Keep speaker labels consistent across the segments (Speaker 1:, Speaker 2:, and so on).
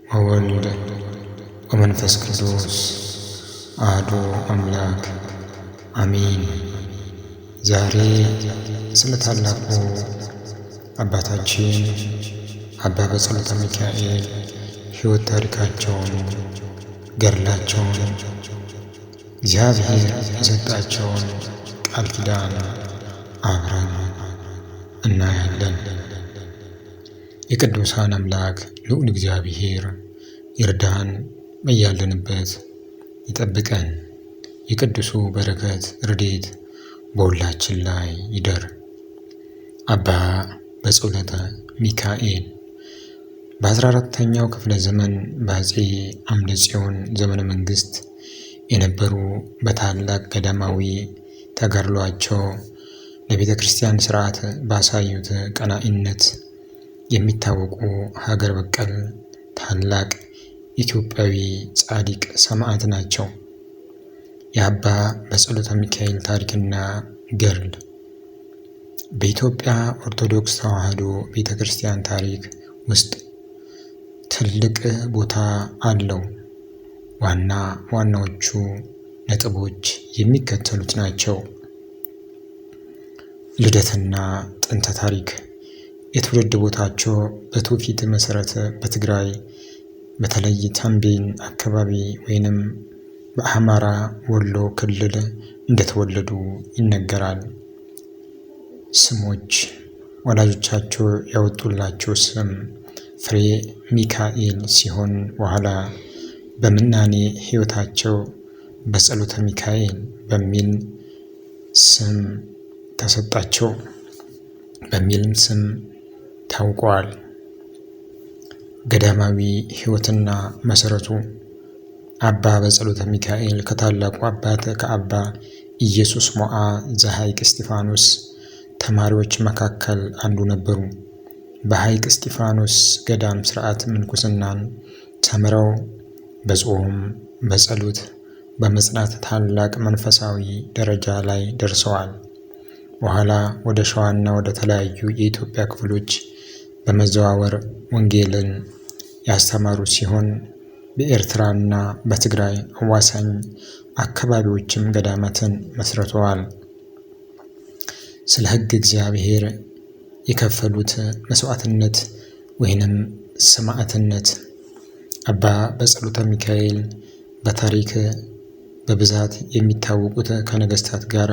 Speaker 1: ወወልድ ወመንፈስ ቅዱስ አሐዱ አምላክ አሜን። ዛሬ ስለ ታላቁ አባታችን አባ በጸሎተ ሚካኤል ሕይወት ታሪካቸውን፣ ገድላቸውን፣ እግዚአብሔር የሰጣቸውን ቃል ኪዳን አብረን እናያለን። የቅዱሳን አምላክ ልዑል እግዚአብሔር ይርዳን፣ በያለንበት ይጠብቀን። የቅዱሱ በረከት ረድኤት በሁላችን ላይ ይደር። አባ በጸሎተ ሚካኤል በ14ኛው ክፍለ ዘመን በአፄ አምደ ጽዮን ዘመነ መንግስት የነበሩ በታላቅ ገዳማዊ ተጋድሏቸው ለቤተ ክርስቲያን ስርዓት ባሳዩት ቀናኢነት የሚታወቁ ሀገር በቀል ታላቅ ኢትዮጵያዊ ጻድቅ ሰማዕት ናቸው። የአባ በጸሎተ ሚካኤል ታሪክና ገድል በኢትዮጵያ ኦርቶዶክስ ተዋሕዶ ቤተ ክርስቲያን ታሪክ ውስጥ ትልቅ ቦታ አለው። ዋና ዋናዎቹ ነጥቦች የሚከተሉት ናቸው። ልደትና ጥንተ ታሪክ። የትውልድ ቦታቸው በትውፊት መሰረት በትግራይ በተለይ ተንቤን አካባቢ ወይንም በአማራ ወሎ ክልል እንደተወለዱ ይነገራል። ስሞች ወላጆቻቸው ያወጡላቸው ስም ፍሬ ሚካኤል ሲሆን በኋላ በምናኔ ሕይወታቸው በጸሎተ ሚካኤል በሚል ስም ተሰጣቸው በሚልም ስም ታውቋል። ገዳማዊ ሕይወትና መሰረቱ። አባ በጸሎተ ሚካኤል ከታላቁ አባት ከአባ ኢየሱስ ሞዓ ዘሐይቅ እስጢፋኖስ ተማሪዎች መካከል አንዱ ነበሩ። በሐይቅ እስጢፋኖስ ገዳም ሥርዓት ምንኩስናን ተምረው በጾም በጸሎት በመጽናት ታላቅ መንፈሳዊ ደረጃ ላይ ደርሰዋል። በኋላ ወደ ሸዋና ወደ ተለያዩ የኢትዮጵያ ክፍሎች በመዘዋወር ወንጌልን ያስተማሩ ሲሆን በኤርትራና በትግራይ አዋሳኝ አካባቢዎችም ገዳማትን መስርተዋል። ስለ ሕግ እግዚአብሔር የከፈሉት መስዋዕትነት ወይንም ሰማዕትነት። አባ በጸሎተ ሚካኤል በታሪክ በብዛት የሚታወቁት ከነገስታት ጋር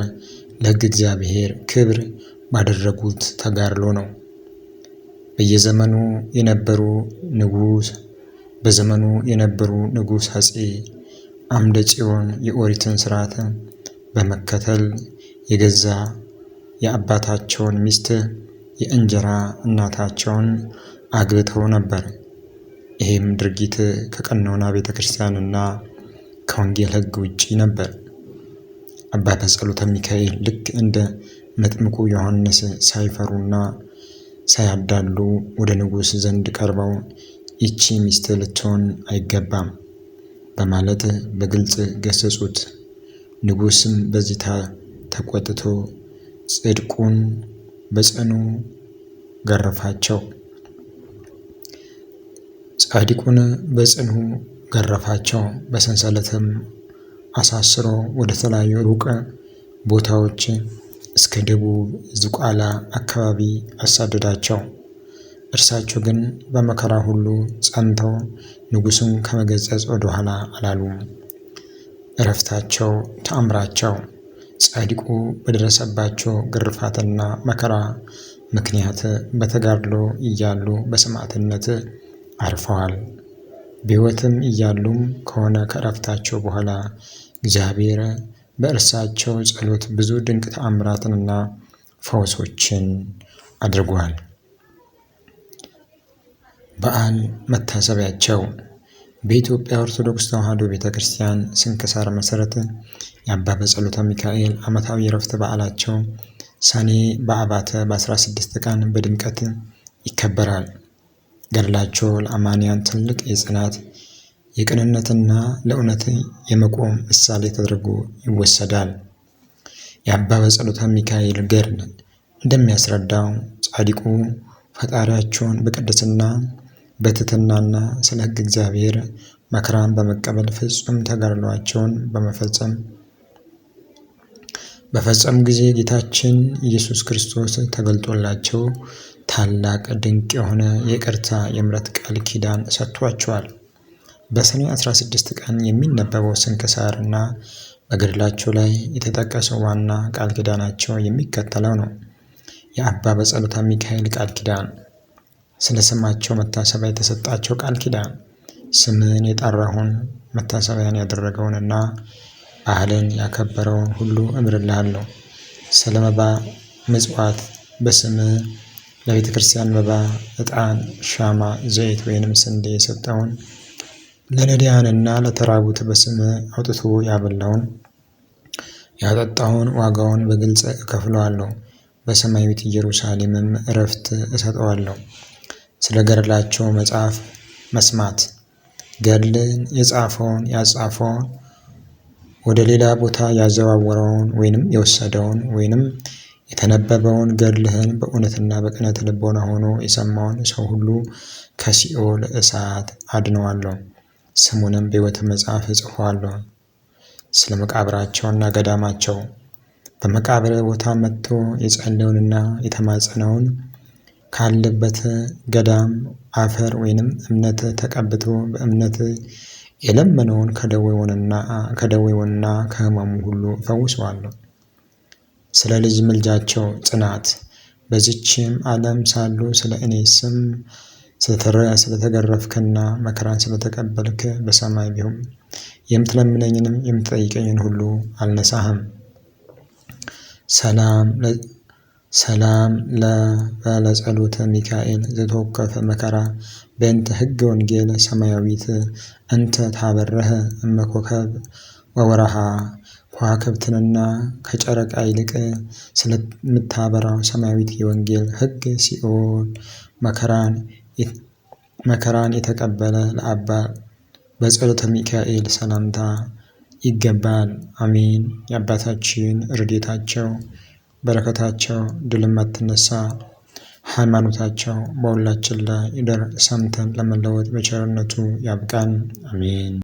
Speaker 1: ለሕግ እግዚአብሔር ክብር ባደረጉት ተጋድሎ ነው። በየዘመኑ የነበሩ ንጉስ በዘመኑ የነበሩ ንጉስ አፄ አምደ ጽዮን የኦሪትን ስርዓት በመከተል የገዛ የአባታቸውን ሚስት የእንጀራ እናታቸውን አግብተው ነበር። ይህም ድርጊት ከቀኖና ቤተክርስቲያንና ከወንጌል ሕግ ውጪ ነበር። አባ በጸሎተ ሚካኤል ልክ እንደ መጥምቁ ዮሐንስ ሳይፈሩና ሳያዳሉ ወደ ንጉስ ዘንድ ቀርበው ይቺ ሚስት ልትሆን አይገባም በማለት በግልጽ ገሰጹት። ንጉስም በዚህ ተቆጥቶ ጽድቁን በጽኑ ገረፋቸው። ጻድቁን በጽኑ ገረፋቸው፣ በሰንሰለትም አሳስሮ ወደ ተለያዩ ሩቅ ቦታዎች እስከ ደቡብ ዝቋላ አካባቢ አሳደዳቸው። እርሳቸው ግን በመከራ ሁሉ ጸንተው ንጉሱን ከመገሰጽ ወደኋላ አላሉም። እረፍታቸው ተአምራቸው። ጻድቁ በደረሰባቸው ግርፋትና መከራ ምክንያት በተጋድሎ እያሉ በሰማዕትነት አርፈዋል። በሕይወትም እያሉም ከሆነ ከእረፍታቸው በኋላ እግዚአብሔር በእርሳቸው ጸሎት ብዙ ድንቅ ተአምራትንና ፈውሶችን አድርጓል። በዓል መታሰቢያቸው። በኢትዮጵያ ኦርቶዶክስ ተዋሕዶ ቤተ ክርስቲያን ስንክሳር መሰረት የአባ በጸሎተ ሚካኤል ዓመታዊ የዕረፍት በዓላቸው ሰኔ በአባተ በ16 ቀን በድምቀት ይከበራል። ገድላቸው ለአማንያን ትልቅ የጽናት የቅንነትና ለእውነት የመቆም ምሳሌ ተደርጎ ይወሰዳል። የአባ በጸሎተ ሚካኤል ገድል እንደሚያስረዳው ጻድቁ ፈጣሪያቸውን በቅድስና በትሕትናና ስለ ሕግ እግዚአብሔር መከራን በመቀበል ፍጹም ተጋድሏቸውን በመፈጸም በፈጸሙ ጊዜ ጌታችን ኢየሱስ ክርስቶስ ተገልጦላቸው ታላቅ ድንቅ የሆነ የይቅርታ የምሕረት ቃል ኪዳን ሰጥቷቸዋል። በሰኔ 16 ቀን የሚነበበው ስንክሳር እና በገድላቸው ላይ የተጠቀሰው ዋና ቃል ኪዳናቸው የሚከተለው ነው። የአባ በጸሎተ ሚካኤል ቃል ኪዳን። ስለ ስማቸው መታሰቢያ የተሰጣቸው ቃል ኪዳን። ስምን የጠራውን መታሰቢያን ያደረገውንና ባህልን ያከበረውን ሁሉ እምርልሃለሁ። ስለ መባ ምጽዋት በስምህ ለቤተ ክርስቲያን መባ፣ ዕጣን፣ ሻማ፣ ዘይት ወይንም ስንዴ የሰጠውን፣ ለነዳያንና ለተራቡት በስምህ አውጥቶ ያበላውን ያጠጣውን ዋጋውን በግልጽ እከፍለዋለሁ። በሰማያዊት ኢየሩሳሌምም እረፍት እሰጠዋለሁ። ስለ ገድላቸው መጽሐፍ መስማት ገድልን የጻፈውን ያጻፈውን ወደ ሌላ ቦታ ያዘዋወረውን ወይንም የወሰደውን ወይንም የተነበበውን ገድልህን በእውነትና በቅነት ልቦና ሆኖ የሰማውን ሰው ሁሉ ከሲኦል እሳት አድነዋለሁ፣ ስሙንም በሕይወት መጽሐፍ እጽፈዋለሁ። ስለ መቃብራቸውና ገዳማቸው በመቃብር ቦታ መጥቶ የጸለየውንና የተማጸነውን ካለበት ገዳም አፈር ወይንም እምነት ተቀብቶ በእምነት የለመነውን ከደዌውና ከሕመሙ ሁሉ እፈውሰዋለሁ። ስለ ልጅ ምልጃቸው ጽናት በዚችም ዓለም ሳሉ ስለ እኔ ስም ስለተገረፍክና መከራን ስለተቀበልክ በሰማይ ቢሆን የምትለምነኝንም የምትጠይቀኝን ሁሉ አልነሳህም። ሰላም ሰላም ለጸሎተ ሚካኤል ዘተወከፈ መከራ በእንተ ሕገ ወንጌል ሰማያዊት እንተ ታበረህ እመኮከብ ወወረሃ። ከዋክብትንና ከጨረቃ ይልቅ ስለምታበራው ሰማያዊት የወንጌል ሕግ ሲኦል መከራን የተቀበለ ለአባ በጸሎተ ሚካኤል ሰላምታ ይገባል። አሜን። የአባታችን ረድኤታቸው በረከታቸው ድል የማትነሳ ሃይማኖታቸው በሁላችን ላይ ይደር። ሰምተን ለመለወጥ በቸርነቱ ያብቃን። አሜን።